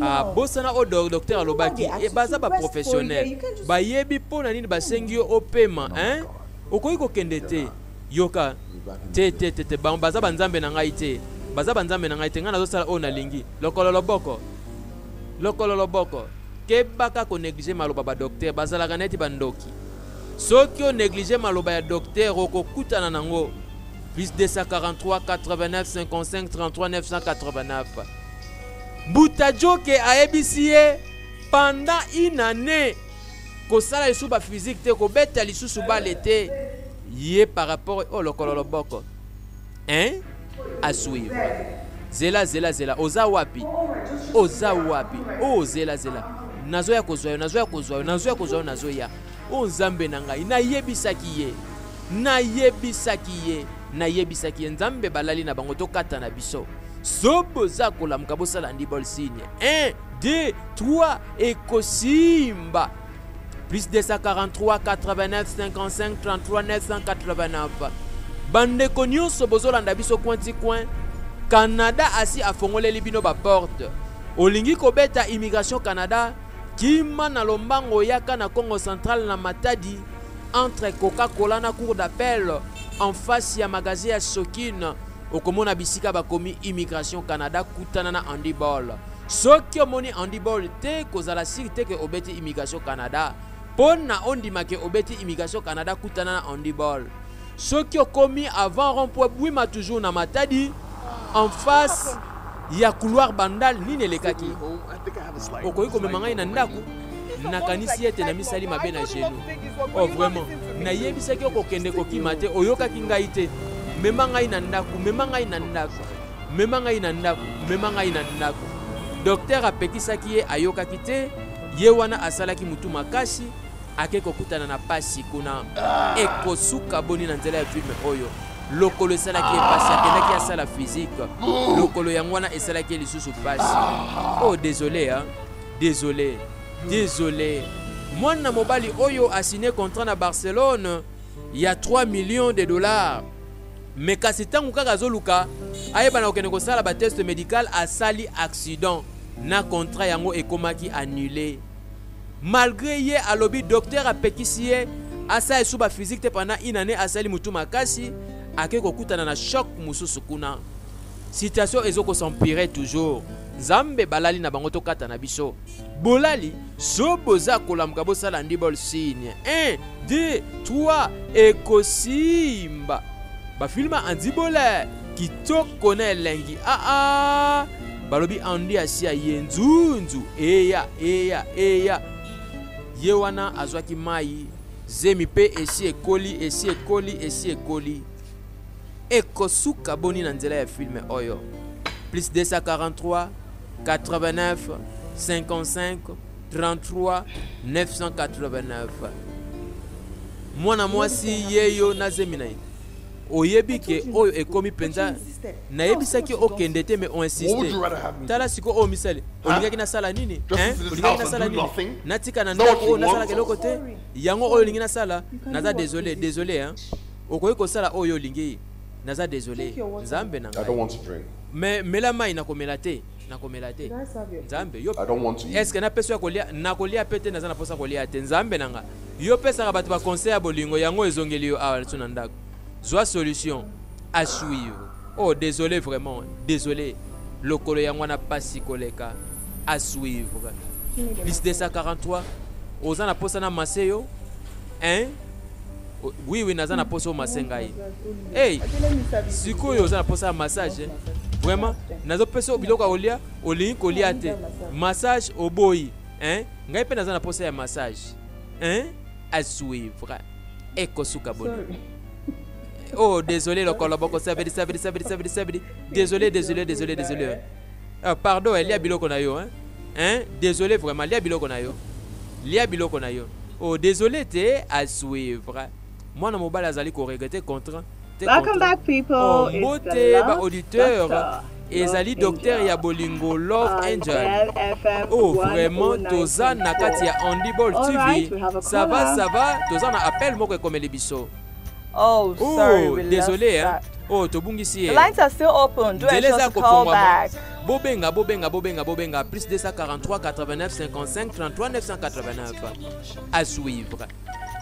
Ah, bosana oyo docteur alobaki. E baza ba professionnel. Bayebi mpo na nini basengi yo opema, hein? Okoki kokende te. Yoka. Te te te te baza ba nzambe na ngai te. Baza ba nzambe na ngai te. Ngai nazosala oyo nalingi. Lokolo loboko. Lokolo loboko. Keba ka ko negliger maloba ba docteur bazalaka neti ba ndoki. Soki o negliger maloba ya docteur okokutana nango. Plus 243 89 55 33 989. Mbuta Joke ayebisi ye pendant une année kosala lisusu ba physique te kobeta lisusu bale te ye par rapport oh lokolo loboko hein à suivre zela zela zela oza wapi oza wapi oh zela zela nazoya kozwa yo nazoya kozwa yo nazoya kozwa yo nazoya o oh, nzambe na ngai nayebisaki ye nayebisaki ye nayebisaki ye nzambe balali na bango tokata na biso so boza kolamuka bosala ndibol signe 1 2 3 ekosimba plus 243 89 55 33 989 bandeko nyonso bozolanda biso coin ti coin canada asi afongoleli bino baporte olingi kobeta immigration canada kima na lombango yaka na congo central na matadi entre coca-cola na cour d'appel en face ya magasin ya sokine okomona bisika bakomi immigration canada kutana na andy ball Soki omoni Andy Ball te kozala sur te ke obeti immigration Canada. Pona ondima ke obeti immigration Canada kutana na Andy Ball. Soki okomi avant rond point Bwima toujours na Matadi en face ya couloir Bandal nini elekaki? Okoki komema ngai na ndako? Nakanisi ete namisali mabe na genou. Oh vraiment, nayebisaki okokende kokima te, oyokaki ngai te. Mema ngai na ndako, mema ngai na ndako. Mema ngai na ndako, mema ngai na ndako. Docteur apekisaki ye, ayokaki te. Ye wana asalaki mutu makasi, ake kokutana na pasi kuna. Ekosuka boni na nzela ya film oyo? Lokolo esalaki ye pasi, akendaki asala physique. Lokolo yango wana esalaki ye lisusu pasi. Oh désolé hein. Désolé. Désolé. Mwana mobali oyo a signé contrat na Barcelone ya 3 millions de dollars. Mais kasi ntango kaka azoluka ayebana kokende kosala ba test medical asali accident na contrat yango ekomaki annulé. Malgré ye alobi docteur apekisi ye asala lisusu ba physique te pendant une année asali mutu makasi ake kokutana na choc mosusu kuna. Situation ezo ko s'empirer toujours. Nzambe balali na bango tokata na biso. Bolali so boza kolamuka bosala ndibol signe 1 2 3 ekosimba. Bafilma andibole kitoko na elengi aa ah, ah. Balobi andi asi aye nzunzu eya eya eya ye wana azwaki mai zemi mpe esi ekoli esi ekoli esi ekoli ekosuka boni na nzela ya filme oyo plus 243 89 55 33 989 mwana mwasi yeyo na zemi na ye. Oyebi ke oyo ekomi mpenza. Nayebisaki okende te, mais oinsiste. Tala sikoyo oyo misali. Olingaki nasala nini? Hein? Olingaki nasala nini? Natika na ndako oyo nasalaka eloko te? Yango oyo olingi nasala? Naza désolé, désolé hein. Okoki kosala oyo olingi. Naza désolé. Nzambe na ngai. Mais mela mai, nakomela te. Nakomela te. Nzambe, yo est-ce que napesi yo kolia? Nakolia pe te, naza na posa kolia te. Nzambe na nga. Yo pesaka bato ba conseil ya bolingo, yango ezongeli yo awa na ndako. Zwa solution à suivre. Oh désolé vraiment, désolé. Lokolo yango wana pasi koleka à suivre. Plus 243 oza na posa na masse yo? Hein? Oui oui, naza na posa o masse ngai. Hey, sikoyo oza na posa ya massage? Vraiment, nazo pesa biloko ya kolia, olingi kolia te. Massage oboyi, hein? Ngai pe naza na posa ya massage. Hein? À suivre. Ekosuka boni. Oh, désolé lokolo boko sabedi sabedi sabedi sabedi sabedi. Désolé, désolé, désolé, désolé. Pardon, lia biloko na yo, hein? Hein? Désolé vraiment, lia biloko na yo. Lia biloko na yo. Oh, désolé te à suivre. Mwana mobali azali ko regretter contre. Welcome back people. Oh, It's mbote the ba Love auditeur. Doctor. Ezali Love docteur Angel. ya bolingo Love On Angel. LFM Oh, vraiment, 109.4. toza na kati ya Handiball All TV. right, we have a Ça va, caller. ça va. Toza na appel moko ekomeli biso. Oh, sorry, Oh, we désolé, lost hein. that. Oh, tobungisi ye. The lines are still open. Do Nzela ensure eza to call kofungwama. back. Bobenga, bobenga, bobenga, bobenga. Plus 243 89 55 33 989. À suivre.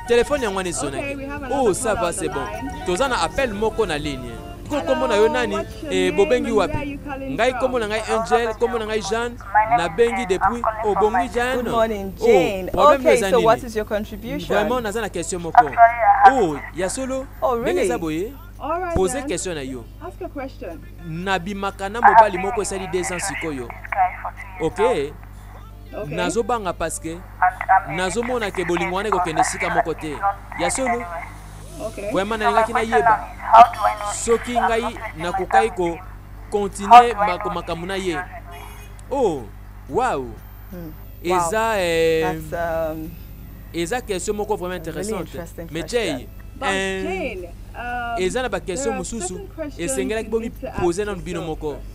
Téléphone yango wana esonaki. Okay, we have another Oh, ça caller va, on c'est the bon. line. Toza na appel moko na ligne. Hello, Kombo na yo nani? what's your Eh, name bobengi and where wapi? are you calling Ngai from? kombo na ngai Angel, kombo na ngai Jeanne, nabengi depuis obongi Jeanne. Good morning, Oh, Jane. problème Okay, eza so what nini? is your contribution? Vraiment naza na question moko. Oh, ya solo? Oh, Ndenge really? eza boye? All right, Poser then. question na yo. Ask a question. Nabimaka na mobali moko esali 2 ans sikoyo. Ok. Okay. Nazobanga parce que nazomona ke bolingo wana ekokende esika moko te. Ya solo? Okay. Vraiment nalingaki nayeba soki ngai nakokaki ko continuer makambo na ye. Oh, wow. Eza, That's, eza question moko vraiment a really intéressante. interesting Mais question. Jay, But Jane, eza na ba question there are mosusu certain questions esengelaki you bomi need to ask poser nanu bino yourself moko. first.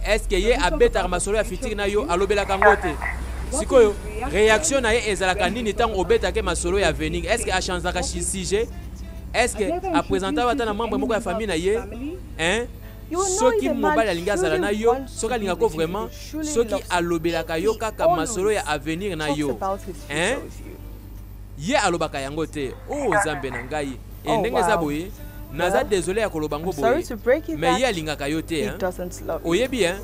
Est-ce que ye When we talk abetaka about masolo ya the futur future na yo, with you, alobelaka yango te? what Sikoyo, is reaction réaction na ye ezalaka when nini you talk ntango about obetaka masolo ya avenir? Est-ce que achangeaka What is sujet? Est-ce que Have you ever apresentaka ata na introduced membre moko ya any member famille of na his ye? family? Hein? You will know Soki if a man mobali alingi azala na truly yo, wants to soki be alingaka with you, vraiment, he truly soki loves you. alobelaka yo He kaka masolo ya always avenir na talks yo. about his future Hein? with you. Ye alobaka yango te. Oh, Nzambe na ngai. E Oh, ndenge eza wow. boye, naza Well, désolé ya koloba ngo I'm sorry boye. to break it Mais ye that alingaka yo te, he hein? doesn't love you. Oyebi, hein?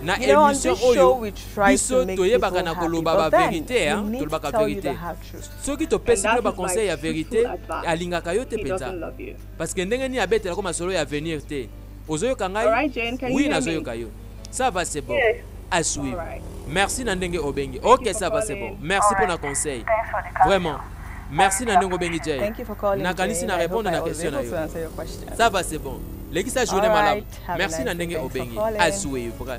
Na You know, on émission this show, oyo, we try to biso make toyebaka people na happy, koloba but ba then vérité, we hein? need to Tolobaka tell you vérité. the hard truth. Soki topesi And bino that ba is my conseil ya vérité, truthful advice. alingaka yo te He mpenza. doesn't love you. Parce que ndenge nini abetelaka masolo ya avenir te. Ozoyoka ngai? All right, Jane, can you Oui, hear me? nazoyoka yo. Ça va, c'est bon. Yes. À suivre. All right. Merci na ndenge obengi. Thank Ok, you for ça va, c'est bon. calling. Merci All pour right. na conseil. Thanks for the counsel. Vraiment. Merci na ndenge obengi, Jay. Thank you for calling, Nakanisi Jane. na I hope répondre I na was question na able yo. to answer your question. Ça va, c'est bon. Lekisa journée All malamu. right. Have a Merci nice na day. ndenge Thanks for obengi. calling. À suivre.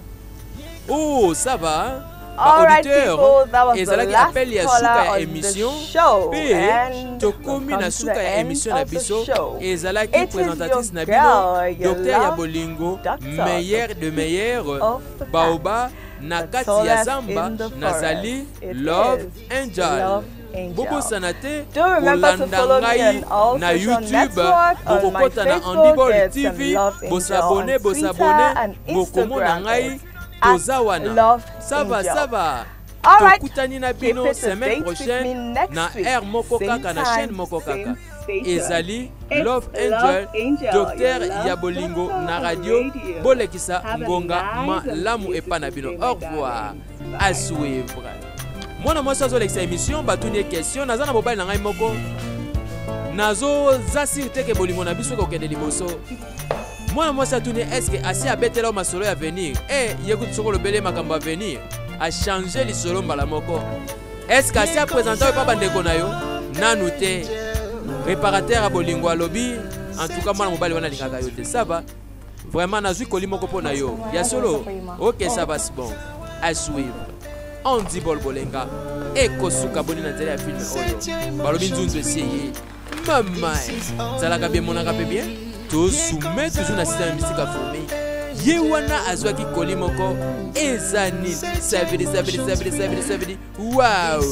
Oh, ça va. Ba All right, auditeur, people, that was the ezalaki last appel ya caller suka ya on the émission. show. Pe, And tokomi we've na come to suka the ya end émission na of the biso. show. Ezalaki It is your présentatrice na bino, girl, your docteur ya love bolingo, doctor, meilleur the de meilleur, of the pack, Baoba, na the kati ya tallest Zamba, in the nazali forest. It Love is Angel. Love Angel. Bobosana te, Do remember to kolanda follow me ngai on all na social YouTube, network, on my bokokota na Facebook, Handiball it's TV, Love Angel, bosabone, on bosabone, Twitter and bokomona Instagram, ngai, it's toza at wana. Love Ça va, Angel. ça va. All right. Tokutani na Keep bino it a semaine date with me prochaine next na week. heure moko Same kaka na time, chaîne moko same kaka. station. Ezali It's Love Love Angel, Angel, docteur your love ya bolingo doctor na on radio, radio. bolekisa Have a ngonga nice and malamu epa na beautiful bino. day, my Au revoir. darlings. À suivre. Mwana mwasi azolekisa émission, batuni ye question, naza na mobali na ngai moko. Nazoza siri te ke bolingo na biso ekokende liboso. Mwana mwasi atuni est-ce que asi abetela yo masolo ya avenir? Eh, ye kutu soki olobeli makambo ya avenir, a changer lisolo mbala moko. Est-ce que asi apresenta yo epa bandeko na yo? Nanu te. Réparateur ya bolingo alobi, en tout cas mwana mobali wana alingaka yo te. Ça va? Vraiment nazwi koli moko mpo na yo. Ya solo? Ok, ça va, c'est bon. À suivre. Handiball Bolenga ekosuka boni na nzela ya film oyo. Balobi nzunzu esi eye. Mama, zalaka bien, monaka pe bien. Tosume toujours na système ya misika fourmi. Ye wana azwaki koli moko eza nini? Savidi savidi savidi savidi savidi. Wow!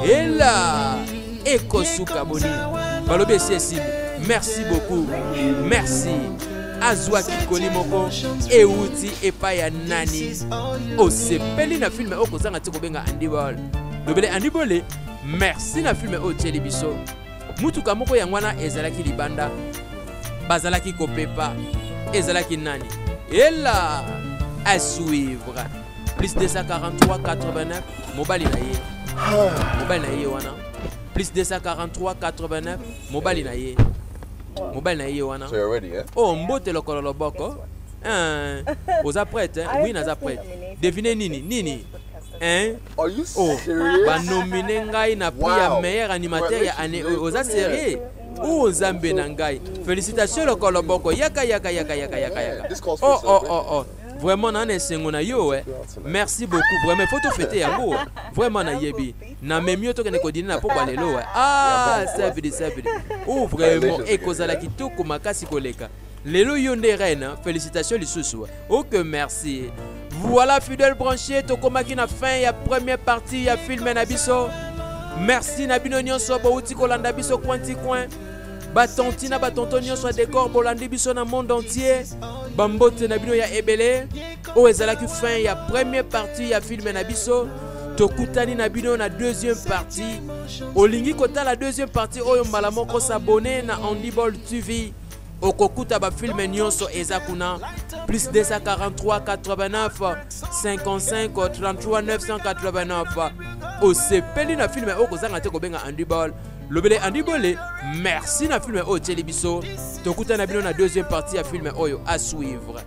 Ela ekosuka boni? Balobi esi esimbi. Merci beaucoup. Merci. Azwaki koli moko euti epai ya nani? Osepeli na filme oyo kozanga ti kobenga Andy Ball. Lobele Andy Bole, merci na filme oyo otieli biso. Mutuka moko yango wana ezalaki libanda, bazalaki kopepa, ezalaki nani? Ela à suivre. Plus 243 89 mobali na ye. Mobali na ye wana. Plus 243 89 mobali na ye. Mobali na ye wana. So you're ready, eh? Oh, mbote lokolo loboko. Hein, oza prête, hein? I Oui, naza just been prête. nominated Devinez for nini? this Nini? year's podcast Hein? Are you Oh, serious? banomine ngai na prix ya Wow. meilleur animateur ya année oyo. Oza Congratulations. sérieux? Oh, Nzambe na ngai. Félicitations lokolo boko. Yaka yaka yaka yaka yaka yaka. This calls for Oh oh oh oh. Vraiment na esengo na yo eh. Merci beaucoup. Vraiment faut to fêter yango. Vraiment na yebi. Na memi yo tokende kodine na pokwa lelo eh. Ah, sabidi sabidi. Oh vraiment ekozala kitoko makasi koleka. Lelo yo nde reine, félicitations lisusu. Ok, merci. Voilà fidèle branché, tokomaki na fin ya première partie ya film na biso. Merci na bino nyonso bouti kolanda biso coin ti coin. Batonti na batonto nyonso ya décor bolandi biso na monde entier. Bambote na bino ya ebele. Oyo ezalaki fin ya première partie ya film na biso. Tokutani na bino na deuxième partie. Olingi kotala deuxième partie oyo mbala moko s'abonner na Andy Ball TV. Okokuta ba film nyonso eza kuna. Plus 243 89 55 33 989. Osepeli na film oyo kozanga te kobenga Andy Ball. Lobele Andy Ball, merci na film oyo otieli biso. Tokutana bino na deuxième partie ya film oyo à suivre.